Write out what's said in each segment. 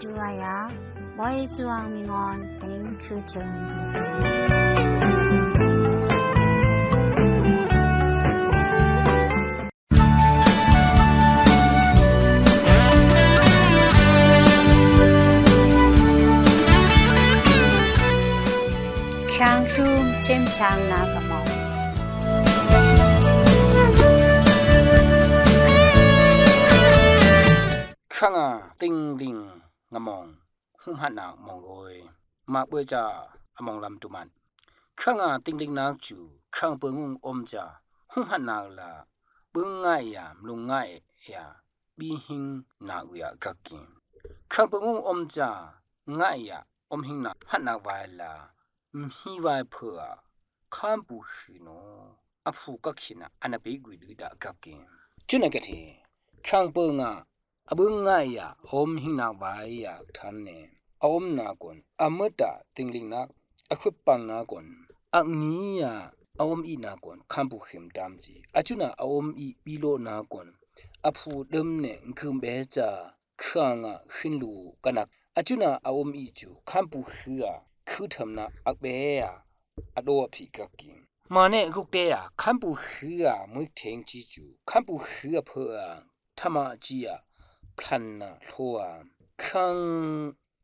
Tuwaya, Boy Suang Mingon, Kaning Kuchung. ຂໍງຊຸມເຈັມຈາງນາກະມອງ ຂ້າງອາຕິງລິງງາມອງ ຮຸມຮັດນາກມອງໂອຍ ມາເປີຈາອາມອງລຳຕຸມັດ ຂ້າງອາຕິງລິງນາກຈູ ຂ້າງເປີງຸງອົມຈາ ຮຸມຮັດນາກລາ ເບິ່ງງາຍຢາມລຸງງາຍຢາ ບີຫິງນາກອຸຍາກະກິງ ຂ້າງເປີງອຸງອົມຈາ ງາຍຢາ ອົມຫິງນາກ ຮັດນາກວາຍລາ ມະຮີວາຍເພີອາ ຄາມປູຂືໂນ ອາພູກະຂິນາ ອານາເປກຸຍດືດາກະກິງ ຈຸນາກະເທ ຂ້າງເປີງອາ ອາເບິ່ງງາຍຢາ ອົມຫິງນາກວາຍຢາ ທັນເນ ອາອົມນາກົນ ອາເມີຕາຕິງລິງນາກ ອາຄຶບປັງນາກົນ ອາກນີຍາ ອາອົມອີນາກົນ ຄາມປູຂືມຕາມຈີ ອາຈຸນາ ອາອົມອີປີໂລນາກົນ ອາພູເດີມເນ ງຄືມເບຈາ ເຄືອງອາ ຂິນລູກະນັກ ອາຈຸນາ ອາອົມອີຈູ ຄາມປູຂືອາ ຄືເທີມນາ ອາກເບອາ ອາໂດອາພີກະກິງ ມາເນກຸກເຕອາ ຄາມປູຂືອາ ມຸຍເທງຈີຈູ ຄາມປູຂືອາ ເພີອາ ທະມະຈີອາ ພລັນນາໂທອາ ຄັງ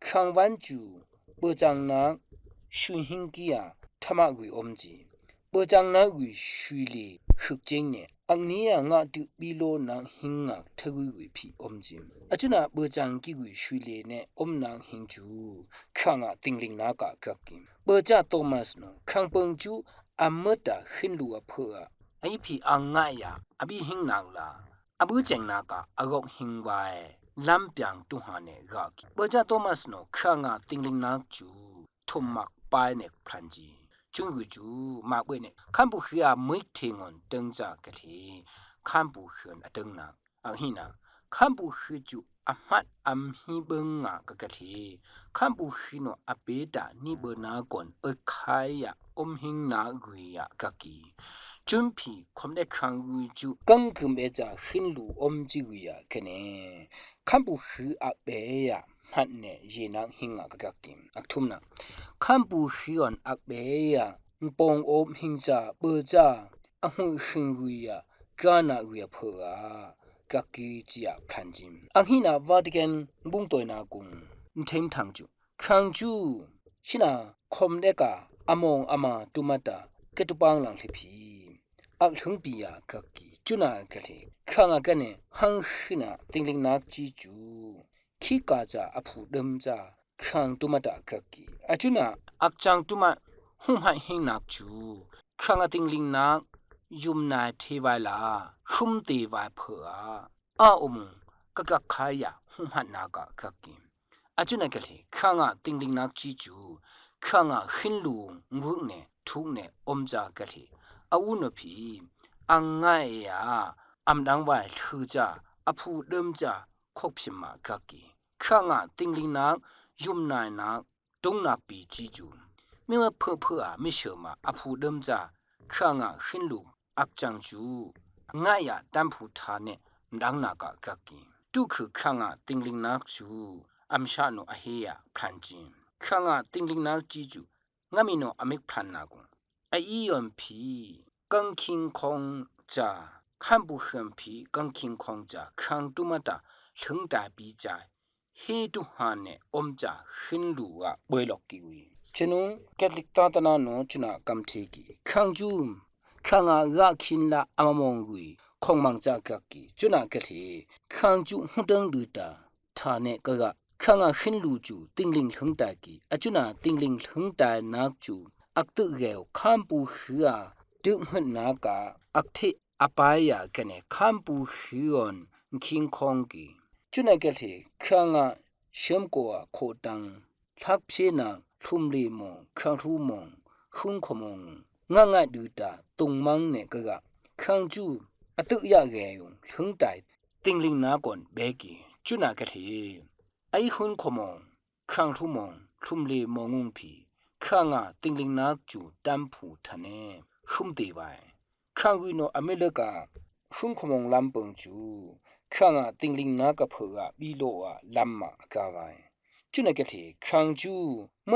ຄັງວັນຈູ ເປີຈາງນາກ ຊຸຍຫິງກີອາ ທະມະກຸຍອົມຈີ ເປີຈາງນາກກຸຍຊຸຍເລ ຄຶກເຈັງເນ ອາກນີອາ ງະຕຶບປີໂລນາກຫິງງາກ ທະກຸຍກຸຍພີອົມຈີ ອາຈຸນາ ເປີຈາງກີກຸຍຊຸຍເລເນ ອົມນາກຫິງຈູ ຄັງອາ ຕິງລິງນາກະກະກິງ ເປີຈາໂຕມາສໂນ ຄັງເປິງຈູ ອາເມີຕາ ຂິນລູອາເພີອາ ອາອີພີອາງງາຍຢາ ອາບີຫິງນາກລາ ອາບືເຈັງນາກະ ອາກອກຫິງວາຍ ລຳປຽງຕຸຫາເນກະກິ ເປີຈາໂຕມາສໂນ ເຄືອງອາ ຕິງລິງນາກຈູ ຖົມມັກປາຍເນກພລັນຈີ ຈຸງກຸຍຈູ ມາເປີເນ ຄຳປູເຮືອ ເມກເທງອນ ເຕີງຈາກະເທ ຄຳປູເຮືອນອະເຕີງນາ ອາກຫິນາ ຄຳປູຄືຈູ ອາມັດອຳຫິເບິງງາກະກະເທ ຄຳປູຄືໂນ ອາເປຕາ ນິເບີນາກອນ ເອີຄາຍຍາ ອົມຫິງນາກຸຍຍາກະກີ ຈຸນພີ ຄົມເດຄາງກຸຍຈູ ກັງກຶມເອຈາ ຂິນລູ ອົມຈີກຸຍຍາກະເນ ຄຳປູຄືອາເປຍາ ມັດເນ ເຢນາກຫິງງາກະກະກິມ ອາກທຸມນາ ຄຳປູຄືອອນ ອາເປຍາ ປອງອົບຫິງຈາ ເບີຈາ ອາຫຸຍຂຶງກຸຍຍາ ການາກຸຍຍາເພີອາ ກະກີຈີອາ ພລັນຈິມ ອາກຫິນາ ວາຕິແກນ ບຸງໂຕຍນາກຸງ ເທັມທັງຈູ ຄັງຈູ ຊິນາ ຄົມເດກາ ອາມອງອາມາ ຕຸມາຕາ ເກຕຸປາງລັງເທພີ ອາກເຖິງປີຍາກະກີ ຈຸນາກະເທ ຄັງອາກະເນ ຮັງຄືນາ ຕິງລິງນາກຈີຈູ ຄີກາຈາ ອາພູເດີມຈາ ຄັງຕຸມາຕາກະກີ ອາຈຸນາ ອາກຈາງຕຸມາ ຫຸມຫາຍເຮງນາກຈູ ຄັງອາຕິງລິງນາກ ຢຸມນາຍເທວາຍລາ ຄຸມເຕວາຍເພີອາ ອາອົມ ກະກະຄາຍາ ຫຸມຫາຍນາກະກະກີ ອາຈຸນາກະເທ ຄັງອາຕິງລິງນາກຈີຈູ ຄັງອາຂິນລູ ງຶກເນ ທຸກເນ ອົມຈາກະເທ ອາອຸນະພີ ອາງງາຍເອຍາ ອຳດັງວາຍຖືຈາ ອາພູເດີມຈາ ຄົກພິມມາກະກີ ຄັງອາຕິງລິງນາກ ຢຸມນາຍນາກ ຕຸງນາກປີຈີຈູ ເມວາເພີເພີອາ ມິເຊີມາ ອາພູເດີມຈາ ຄັງອາຂິນລູ ອາກຈາງຈູ ງາຍາ ຕຳພູທາເນ ມະດັງນາກະກະກີ ຕຸຄື ຄັງອາຕິງລິງນາກຈູ ອຳຊາໂນ ອາເຮຍາ ພລັນຈິ ຄັງອາຕິງລິງນາກຈີຈູ ງາມິໂນ ອາມິກພລັນນາກຸງ ອາອີອອນພີ ກັງຄິງຄອງຈາ ຄຳປູເຮືອນພີ ກັງຄິງຄອງຈາ ຄັງຕຸມາຕາ ເຖິງຕາຍປີຈາຍ ເຮຕຸຫາເນ ອົມຈາ ຂິນລູອາ ເບີຍລັອກກິວີ ຈະນຸ ແກດລິກຕາຕະນາໂນ ຈຸນາກຳເທກີ ຄັງຈູມ ຄັງອາກະຄິນລາ ອາມາມອງກຸຍ ຂອງມັງຈາກະກີ ຈຸນາກະເທ ຄັງຈູ ຫຸເຕີງດືຕາ ທາເນກະກະ ຄັງອາຂິນລູຈູ ຕິງລິງເຖິງຕາຍກີ ອາຈຸນາ ຕິງລິງເຖິງຕາຍນາກຈູ ອາກຕຶກແກວ ຄຳປູເຮືອ ຕຶກຫຶດນາກາ ອາກເທ ອາປາຍາກະເນ ຄຳປູເຮືອນ ຄິງຄອງກີ ຈຸນາກະເທ ຄັງອາ ເຊີມໂກອາ ໂຄຕັງ ທັກເພນາ ທຸມເລມອງ ຄັງທູມອງ ຄຸງຂະມອງ ງະງະດືຕາ ຕຸງມັງເນກະກະ ຄັງຈູ ອາຕຶກຍາແກວ ເຖິງຕາຍ ຕິງລິງນາກອນເບກີ ຈຸນາກະເທ ໄອຄຸນຂະມອງ ຄັງທູມອງ ທຸມເລມອງງຸງພີ ຄັງອາ ຕິງລິງນາກຈູ ຕຳພູທະເນ ຄຸມເຕວາຍ ຄັງວິໂນ ອາເມລິກາ ຄຸງຂະມອງລຳເປິງຈູ ຄັງອາ ຕິງລິງນາກະເພີອາ ບີໂລອາ ລຳມາອາກາວາຍ ၸိူဝ်းၼႆႉၵႃႈထႅင်ႈ ၶၢင်ၸူး မႂ်းတႃႇႁူမ်ႁၢတ်ႇဢူမ်ဢိ ၼီႈၼႃႇႁိုဝ်ယွၼ်ႉ ၶွမ်ႈလဵၵ်းဢုၵ်ႉၸႃႇ ဢႁူၺ်ႈၶိုင်ႈဢႃႇၵႃႈၵီႈ ဢၸူးၼႃႇ မႂ်းတႃႇၵိုဝ်ႇၵၢင်ႁၢတ်ႇၼႄႇ မႃးမွင်းႁိုဝ် ပီႈလေႃးဢၢၵ်ႈၽေဢႃႇ ဢူမ်ဢိၵ်ႇၼီႈထႃႈၼႄႇ လိူၵ်ႈၸူး ၶၢင်ႈဢႃႇ တိင်ႇလိင်ႇၼႃႇၵႃႈၵႃႈၵီႈ။ ၶၢမ်ႈၽူႈၶိမ်ႇတၢမ်ဝႃႈ ဢဝ်ဝႆႉၶိူင်ႈဝီႇယႃႇ ပွႆႇတၢမ်တူႈလႂ်ဝႃႈ ဢၢတ်ႇၸႃႇမိူဝ်ႈဝီႇယႃႇ ဢႃႇပႃႇဢၢင်ႇၶၢႆဝီႇ တမ်ႇရႃႇတူႈပီႇၵီႇ ဢၢင်ႇၼိူဝ်ယၢမ်းလုမ်ႈတႆႈ ၼင်ႇဢူၺ်းမိၼ်ၸူးၵေႃႈ ဝႃႈတႃႇဝႃႈတႃႇ ဝႃႈတႃႇၶႃႈ ဝႃႈတႃႇၶႃႈ ဢႃႇ ၶိုၼ်းၶၢင်ႈထဵင်ၸူး ၶၢင်ႈထဵင်ၸူး ဢၢင်ႇၼိူဝ်ယၢမ်း ဢၢင်ႇၼိူဝ်ယၢမ်း မီးလွင်ႈၼႄႇ မိပ်ႇလုၵ်ႈၵျေႃႇငႃႇ ဢၢင်ႇၼိူဝ်ယၢမ်း မိပ်ႇဢွမ်ၵေႃႈ ႁႃၵၼ်ၼႃႈၵုင်းၵၢပ်ႈ ၶျၢၼ်ႇလေႃးႁိၼ်ႇဝႃႇယႃႇ ၶၢင်ႈသႂ်ႇဝိၸုမ်း ႁႂ်ႈၽွင်းလူၼ်ႉၼႄတႃႇမိူဝ်ႈ ၸူးတၢင်းသၼ်ႇတူင်ႇ ၸူးၶိူဝ်းၽွင်းလူၼ်ႉလိၼ်ၵီႈ ၸူးၼူပ်ႉၸၼ်ႉၼႃႈလမ်ႇ သုင်ၵိၵ်ႈၶၢင်ႈဝီႇယႃႇ ဝႃႈတႃႇဝႃႈတႃႇ ဢႃႇ ၶိုၼ်းၶၢင်ႈထဵင်ၸူး ဢၢင်ႇၼိူဝ်ယၢမ်း မီးလွင်ႈၼႄႇ မိပ်ႇလုၵ်ႈၵျေႃႇငႃႇ ဢၢင်ႇၼိူဝ်ယၢမ်း မိပ်ႇဢွမ်ၵေႃႈ မႃးၵၼ်ၼႃႈၵုင်းၵၢပ်ႈ ၸၢင်ႈမႃးဢဵၼ်လူဝ်ႇလီ ဢႃႇတႃႇပႃႇဢႃႇမီႇ ပီႇၸူႇတီႇလေႃးၵီႇ မႃႇၼႃႇၵႃႇသဵင်ႇသၢင်ႇ ဝိၸုၵ်ႈမႃႇယၼ်ႇၼေႇ ၶႃႈဝႃႈၼႃႇ ဢပဵၼ်ၸူႉၶိုၼ်းယဵင်ႈတူၺ်းၼႃႇ ဝႃႈတႃႇဝႃႈတႃႇ ဝႃႈတႃႇၶႃႈ ဢႃႇ ၶိုၼ်းၶၢင်ႈထဵင်ၸူး ၶၢင်ႈထဵင်ၸူး ဢၢင်ႇၼိူဝ်ယၢမ်း မီးလွင်ႈၼႄႇ မိပ်ႇလုၵ်ႈၵျေႃႇငႃႇ ဢၢင်ႇၼိူဝ်ယၢမ်း မိပ်ႇဢွမ်ၵေႃႈ တီႈထဵင်ၸႃႇမူႇၸူး ၼၼ်ႉတီႈလေႃးဝီႇၼေႇ ၵေႇမီႇဝီႇယၢမ်း လၢပ်ႈၼီႈၼမ်ႉသုင်ဝီႇၵေႇ တႃႇၶၢမ်ႇပူႇၶီႇ ဢၼႃႇပဵၼ်လေႃးၼႃႇဝီႇယေႃး မီးၶိုၼ်းၵေႃႈ ၵိုမ်းပႄႇလေႃး တေမီးၶိုၼ်းၵီႈ ဝႃႈတႃႇဝႃႈတႃႇ ဝႃႈတႃႇၶႃႈ ဢႃႇ ၶိုၼ်းၶၢင်ႈထဵင်ၸူး ၶၢင်ႈထဵင်ၸူး ဢၢင်ႇၼိူဝ်ယၢမ်း မီးလွင်ႈၼႄႇ မိပ်ႇလုၵ်ႈၵျေႃႇငႃႇ ဢၢင်ႇၼိူဝ်ယၢမ်း မိပ်ႇဢွမ်ၵေႃႈ ၵႅတ်ႇလိၵ်ႈတႃႇၶၢင်ႈထုမ်ႈထဵမ်ထၢင်ႇဝီႇ လႅင်းၼၢင်း ၶၢင်ႈတွၼ်ႈၶွပ်ႈၸီးၸူး ဢၵ်ႉတၢဝ်ဢွၼ်ႇ ၶိင်းၶွင်ႇၸႃႇ ပိုဝ်ႉၸဵင်ႇ ၶိုၵ်ႉဢွၵ်ႇပိုဝ်ႉဝၢႆး တုမ်ႉမႃႇတီႇယႃႇ ၸုင်ႇတွၼ်ႈၼႆႉ ဢတိူင်ႇငႃႇ ဢွမ်ႇမႃႇ တွၼ်ႈၶွပ်ႈဢၵ်ႉၵႃႈၵီႈ ၸိူဝ်းၼင်ႇတွၼ်ႈၶွပ်ႈ ၽူႈၶၢင်ႈထုင်ႉတွၼ်ႈၶွပ်ႈ မၢင်ထူႉဢႃႇ လုမ်းႁူႉယေးၽူႈသီႇ ႁိုင်ႈၶွမ်ႇမွင်ႇတွၼ်ႈၶွပ်ႈ မၢင်ထူႉဢႃႇ ၼႆငၢႆးယေးၽူႈသီႇ ထုမ်ႈလႄႈမွင်ႇတွၼ်ႈၶွပ်ႈ မၢင်ထူႉဢႃႇ သီးပွႆးယေးၽူႈသီႇ ၸီႇဝီႇၸူး ၸုမ်ႇပေႃးၸိမ်ႇ ၸိူဝ်းၼင်ႇတွၼ်ႈၶွပ်ႈ တုမ်ႉမႃႇတီႇယႃႇ ပိုဝ်ႉၸဵင်ႇ ၶိုၵ်ႉဢွၵ်ႇပိုဝ်ႉဝၢႆးဢႃႇ မၢင်ထူႉဢႃႇ ဢုပတေႇ လိူၵ်ႈဝၢႆးၵူၺ်း ထႃႈၼႆႉ ဢတိူင်ႇငႃႇ ပီႈၼႆႉ ဢမ်ႇတၢင်ႇၼႃႇၵုင်ႇ ၸိင်ႇလိင်ႇဢူပ်ႉၼီႈယွၼ်ႇ ၶိင်းၶွင်ႇၸႃႇ ပျႃးၶိတ်ႉ ပျႃးၶိတ်ႉဝီႇဝၢႆး မီးပုၺ်ႇဢေႃႈ သၢၼ်ၸႃႇၵႃႈၵီႈ ဢမ်ႇသမ်ႉတွၼ်ႈၶွပ်ႈ ၵူႈၸူး ဢမိမၢတ်ႉတႃႇ ပိုဝ်ႉၸဵင်ႇ ဢဝ်ဢွင်ႈတၢင်းဝၢႆးပိူင် ဢမိၵ်ႉထႃႇၼႃႇၵႃႈၽေးယႃႇ တၵႃႇဢူပ်ႉၼီႈဝီႇ ဢမ်ႇလိၵ်ႈႁၢႆႉ ပျေႃႇၶေႇလွၵ်ႇၵီႈဝီႇ ဢမိူဝ်ႈတပီႈ ဢပိူင်ႇလွၼ်ႈဝၢႆးယႃႇ ဢၶေႃးတၢင်းထူႇ ဢၢင်ႇပိူင်ႇမၢင်ႇဝၢႆးယႃႇ ဢႃ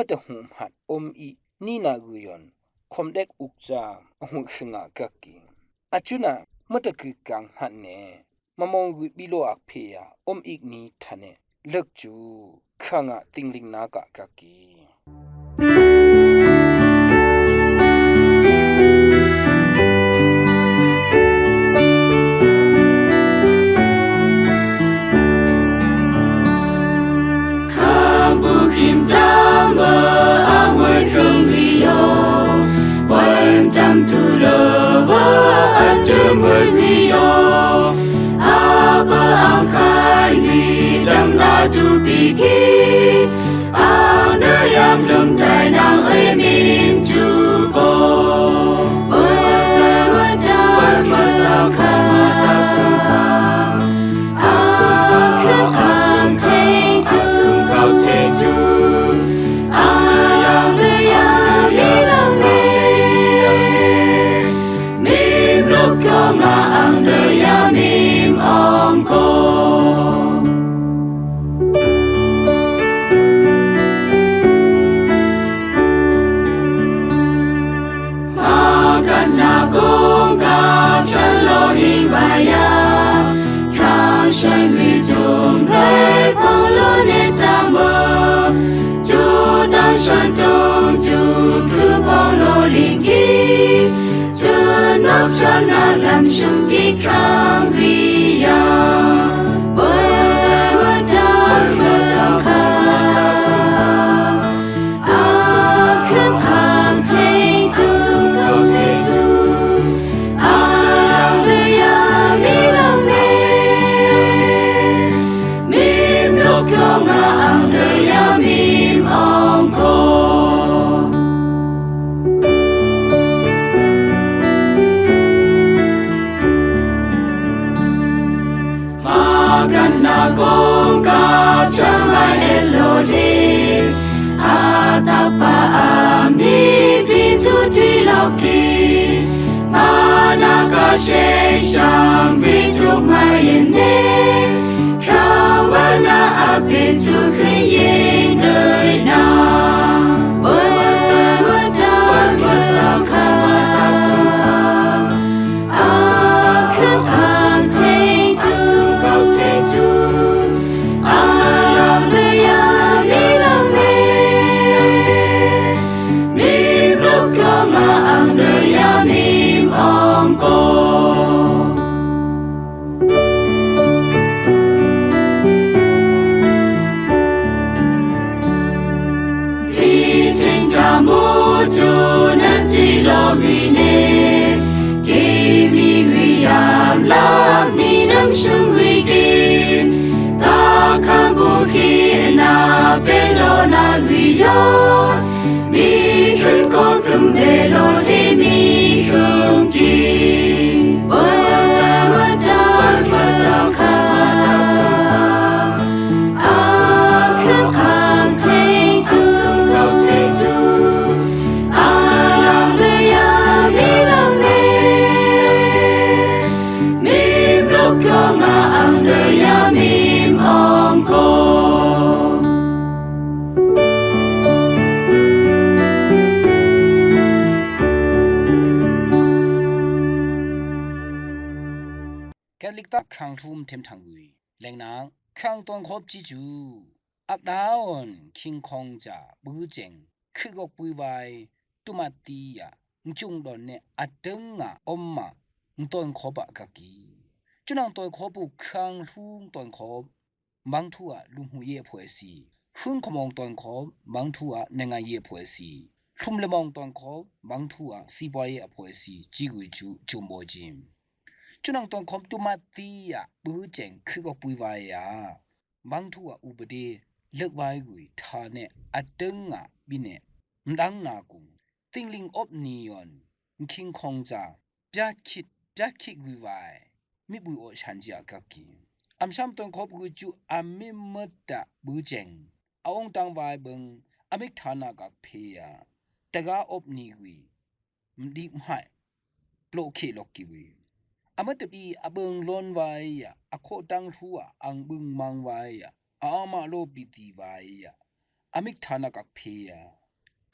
ႇမႃႇလေႃးပီႇတီႇဝၢႆးယႃႇ ອາມິກຖານະກັກເພຍ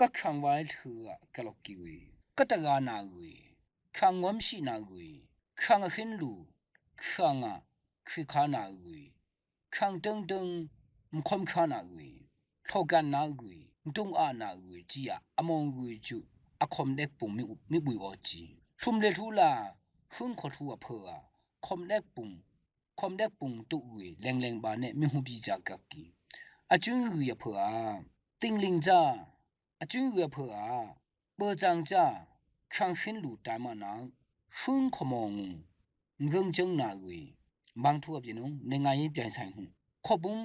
ກະຂັງວາຍເທື່ອກະລັອກກິວ ກະຕະການາເອີຍ ຂັງງວມຊີນາເອີຍ ຂັງອາເຄັນລູ ຂັງອາເຄຄານາເອີຍ ຂັງເຕີງເຕີງ ມະຄອມຄານາເອີຍ ທໍກັນນາເອີຍ ມະຕຸງອານາເອີຍ ຈີອາ ອະມອງເອີຍ ຈູ ອາຄອມແດກປຸງ ມິ ມິບຸຍອອຈີ ທຸມເລທູລາ ເຮີງຂໍທູອາເພີອາ ຄອມແດກປຸງ ຄອມແດກປຸງຕຸເອີຍ ແລງແລງບາແນ ມິຫູບີຈາກາກີ ອາຈຸງເອີຍອາເພີອາ ຕິງລິງຈາ ອາຈຸງເອີຍອາເພີອາ ເປີຈາງຈາ ຄັງເຄັນລູຕາຍມານາ ເຮີງຂໍມອງງ ເກີງເຈີງນາເອີຍ ບາງທົວເປັນນົງ ໃນງາຍໃຫຍ່ໃຈໃສ່ຫູ ຂໍບຸງ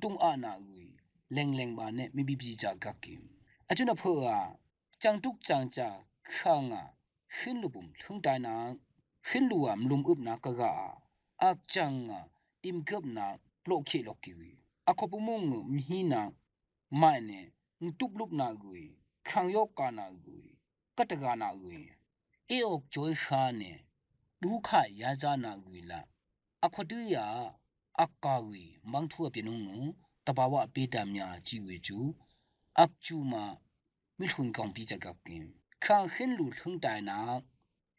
ຕຸງອານາເອີຍ ແລງແລງບາແນ ມິບີບີຈາກາກີ ອາຈຸນອາເພີອາ ຈາງຕຸກຈາງຈາ ຄັງອາ ເຄັນລູປຸມ ເທິງຕາຍນາ ເຄັນລູອາ ມະລຸມອຶບນາກະກະອາ ອາກຈັງອາ ຕິມເກີບນາ ໂລເຄລອກກິວ ອາຂໍປຸມມຸງ ມະຮີນາ ມາຍແນ ງຕຸບລຸບນາເອີຍ ຄັງໂຍການາເອີຍ ກະຕະການາເອີຍ ເອອອກຈອຍຄາແນ ດູຂາຍຢາຈານາເອີຍລະ ອາຄວາຕື້ຢາ ອາກາເອີຍ ມັງທົວເປຍນົງໂນ ຕະບາວະເປຕາມຍາ ຈີເວຈູ ອາກຈູມາ ມິທຸນກອງປີຈາກາເກມ ຄັງເຄັນລູເທິງຕາຍນາ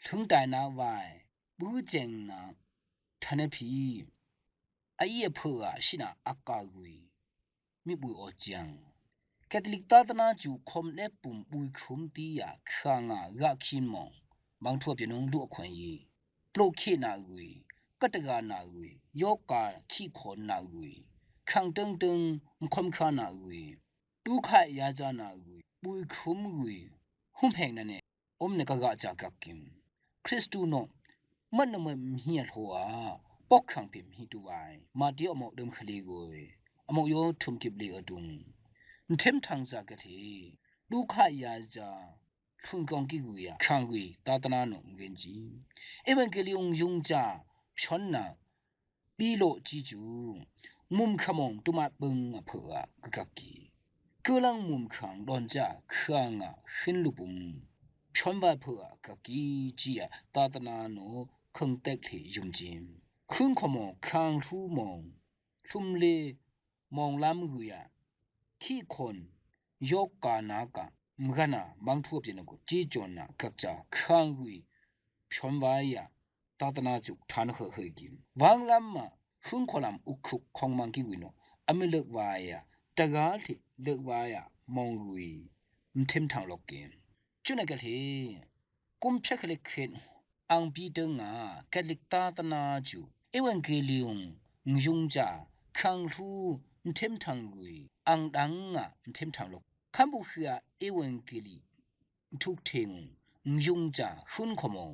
ເທິງຕາຍນາວາຍ ບືເຈັງນາ ທະນະພີ ອາເອຍເພີອາ ຊິນາ ອາກາເອີຍ ມິບຸຍອອຈຽງ ແຄທະລິກຕາຕະນາຈູ ຄອມແລປຸມ ບຸຍຄຸມຕີຢາ ຄາງາ ກະຄີນມອງ ບາງທົວເປຍນົງ ລຸອະຄວາຍເຢ ໂປຣເຄນາເອີຍ ກະຕະການາເອີຍ ໂຍກາ ຄີຂອນນາເອີຍ ຄັງເຕີງເຕີງ ມະຄອມຄານາເອີຍ ດູຂາຍຢາຈານາເອີຍ ບຸຍຄຸມເອີຍ ຮຸມແຮງນາແນ ອົມໃນກະກະຈາກກະກິມ ຄຣິສຕູໂນ ມັນນະເມີມະເຮໂທອາ ປອກຂັງເປັມຫິຕູວາຍ ມາຕິອອມອກເດີມຄະເລໂກຍ ອາມອກໂຍທຸມກິບເລອະຕຸງ ເທັມທັງຈາກກະເທ ດູຂາຍຢາຈາ ທຸນກອງກິກຸຍາ ຄັງເວ ຕາຕະນາໂນເວັນຈີ ເອວັນເກລີຍົງຍຸງຈາ ຊອນນາ ປີໂລຈີຈູ ມຸມຂະມອງ ຕຸມາເບິ່ງອາເພີອາ ກະກະກີ ເກີລັງມຸມຂັງ ດອນຈາ ເຄືອງອາ ເຄັນລູປຸງ ຊອນວາເພີອາ ກະກີ ຈີອາ ຕາຕະນາໂນ ເຄີງແຕກເທ ຍຸມຈີມ ຄຶງຂະມອງ ຄາງທູມອງ ຊຸມເລ ມອງລຳເຮືອ ຄີຂອນ ໂຍການາກະ ມະກະນາ ບັງທົວເຈນະກຸ ຈີຈອນນາ ກັກຈາ ຄາງເວ ຊອນວາຍາ ຕາຕະນາຈຸກ ທານເຮີເຮີກິມ ວາງລຳມາ ຄຶງຂໍລຳ ອຸກຄຸກ ຂອງມັງກິວິໂນ ອາເມເລິກວາຍາ ຕະກາເທ ເລິກວາຍາ ມອງເວ ມະເທັມທາງລອກເກມ ຈຸນະກະເທ ກຸມເພັກເລັກເຂດ ອັງປີເຕີງງາ ແຄທະລິກຕາຕະນາຈູ ເອວັນເກລີຍົງ ງຍຸງຈາ ຄັງທູ ມະເທັມທາງເວີຍ ອັງດັງງາ ມະເທັມທາງລອກ ຄຳບຸເຄືອ ເອວັນເກລີ ທຸກເທັງ ງຍຸງຈາ ຄຶນຂະມອງ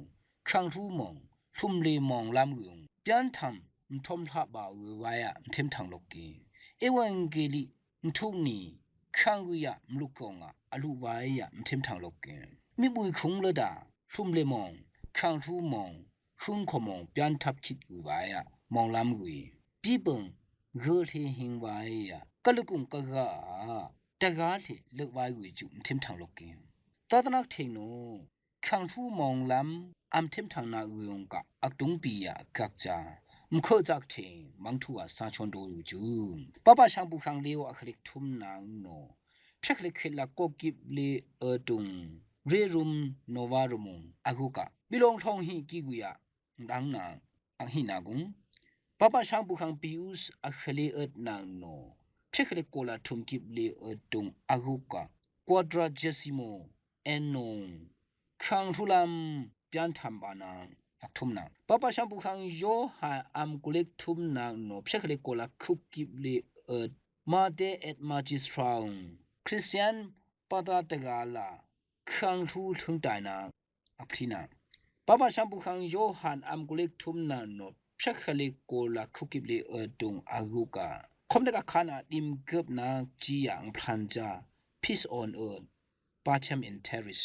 ຄັງທູມອງ ຊຸມເລມອງລຳເວີຍ ປຽນທຳ ມະທົມທະບາເວີຍວາຍາ ມະເທັມທາງລອກເກ ເອວັນເກລີ ມະທຸກນີ ຄັງວິຍາ ມະລຸກອງອາ ອະລຸວາຍາ ມະເທັມທາງລອກເກ ມິບຸຍຄຸງເລີດາ ຊຸມເລມອງ ຄັງທູມອງ ຄຶງຂະມອງ ປຽນທັບຄິດວິວາຍາ ມອງລຳເວີຍ ປີເປິງ ເກີເທເຮງວາຍາ ກະລຶກຸງກະກະອາ ຕະກາເທ ເລິກວາຍເວີຍຈຸ ມະເທັມທາງລອກເກ ຕາຕະນາກເທງໂນ ຄັງທູມອງລຳ ອຳເທັມທາງນາເວີຍອງກະ ອັກຕຸງປີຍາ ກັກຈາ ມະເຄີຈາກເທງ ມັງທົວ ສາຊົນໂດຢູ່ຈູ ປາປາຊາງປູຄັງເລວ ອາຄະລິກທຸມນາງໂນ ເພັກເລັກເຂດລະ ໂກກິບເລ ເອີຕຸງ ເຣລຸມ ໂນວາຣະມຸງ ອາກຸກະ ບິລົງທອງຮີກິກຸຍາ ດັງນາ ອັກຮີນາກຸງ ປາປາຊາງປູຄັງ ປີອຸສ ອາຄະເລເອີດນາງໂນ ເພັກເລັກໂກລາ ທຸມກິບເລ ເອີຕຸງ ອາກຸກະ ກວາດຣາເຈຊິໂມ ແອນໂນ ຄັງທູລຳ ປຽນທຳບານາ ອັກທຸມນາ ປາປາຊາງປູຄັງ ໂຢຮານ ອຳກຸເລັກທຸມນາງໂນ ເພັກເລັກໂກລາ ຄຸກກິບເລເອີດ ມາເຕ ແອດມາຈິສທຣາວ ຄຣິສຕຽນ ປາຕາຕະກາລາ ຄັງທູເທິງຕາຍນາ ອາພຣິນາ ປາປາຊາງປູຄັງ ໂຢຮານ ອຳກຸເລັກທຸມນາໂນ ເພັກເລັກໂກລາ ຄຸກກິບເລເອີຕຸງ ອາກຸກະ ຄອມເດັກອາຄານ ອາດິມເກີບນາ ຈີຢາງ ພລັນຈາ Peace on Earth Patem in Terris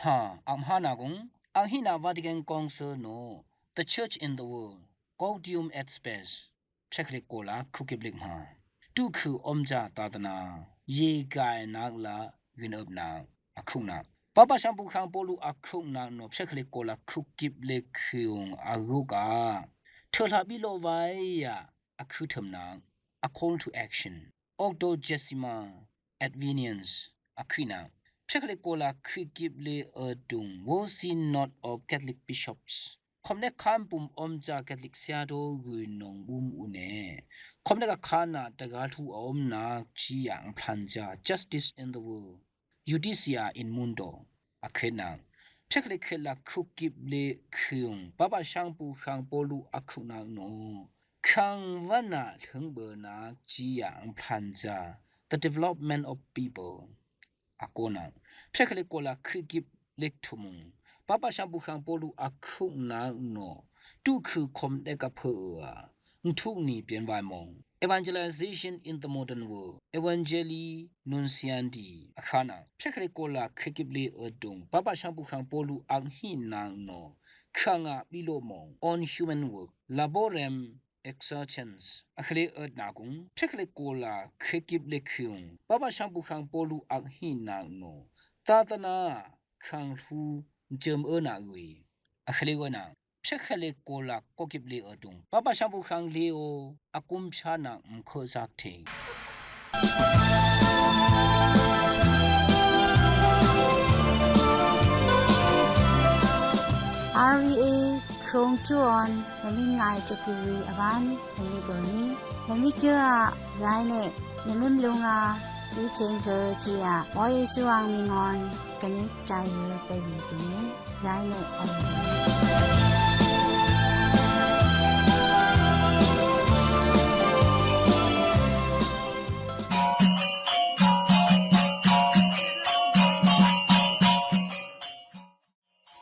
ຫາ ອຳຫານາກົງ ອາຫິນາ Vatican Council ໂນ The Church in the World Gaudium et Spes ເພັກເລັກໂກລາ ຄຸກກິບເລັກມາ ຕູຄື ອົມຈາຕາຕະນາ ເຢກາຍນາກລາ ເງິນເອິບນາ ອາຄຸກນາ ປາປາຊາງປູຄັງ ໂປລູ ອາຄຸກນາໂນ ເພັກເລັກໂກລາ ຄຸກກິບເລັກຄິວງ ອາກຸກະ ເທີລາບິໂລວາຍາ ອາຄືເທີມນາ A Call to Action ອອກໂຕເຈຊິມາ At Vineyans, ອາຄຶນາງ ເພຣເຄເລໂກລາ ຄຶກິບເລເອີຕຸງ World Synod of Catholic Bishops ຄອມເນັກຄາມປຸມອົມຈາ ແຄທລິກ ເຊຍໂຕ ກຸຍນົງບຸມອຸເນ ຄອມເນັກອາຄານາ ຕະກາທູອາອົມນາກ ຈີຢາງພລັນຈາ Justice in the World, Iudicia in Mundo, ອາຄຶນາງ ເພຣເຄເລໂກລາ ຄຶກິບເລ ຄຶງ ປາປາຊາງປູຄາງໂປລູ ອາຄຸກນາງໂນ ຄາງວະນາ ເຖິງເບີນາກ ຈີຢາງພລັນຈາ The Development of People, ອາໂກນາງ ເພຣເຄເລໂກລາ ຄຶກິບເລກທຸມຸງ ປາປາຊາງປູຄາງໂປລູ ອາຄຸກນາງໂນ ຕູຄືຄອມເດັກກະເພີອາ ງທຸກນີປ່ຽນວາຍມອງ Evangelization in the Modern World, Evangelii Nuntiandi, ອາຄານາງ ເພຣເຄເລໂກລາ ຄຶກິບເລເອີຕຸງ ປາປາຊາງປູຄາງໂປລູ ອາກຫີນາງໂນ ຄາງອາບິໂລມອງ On Human Work, Laborem Exercens, ອາຄເລເອີຕນາກຸງ ເພຣເຄເລໂກລາ ຄຶກິບເລຄຶງ ປາປາຊາງປູຄາງໂປລູ ອາກຫີນາງໂນ ຕາຕະນາ ຄາງທູ ເຈີມເອີນາອຸຍ ອາຄເລເອີນາງ ເພຣເຄເລໂກລາ ກໍກິບເລເອີຕຸງ ປາປາຊາງປູຄາງເລໂອ ອາກຸມຊານາງ ມະເຄີຊາກເທ RVA ໂຄງຈຸອອນ ນະມິງາຍໂຈກິວີອາວານ ນະມິໂດນີ ນະມິເກີອາ ຢາຍເນ ນະມິມລຸງອາ ອີເທັງເຄີຈີອາ ອອຍເອຊູອາງມິງອນ ກະນິກຈາຍເຮີໄປຢູກິເນ ຢາຍເນ ອອຍ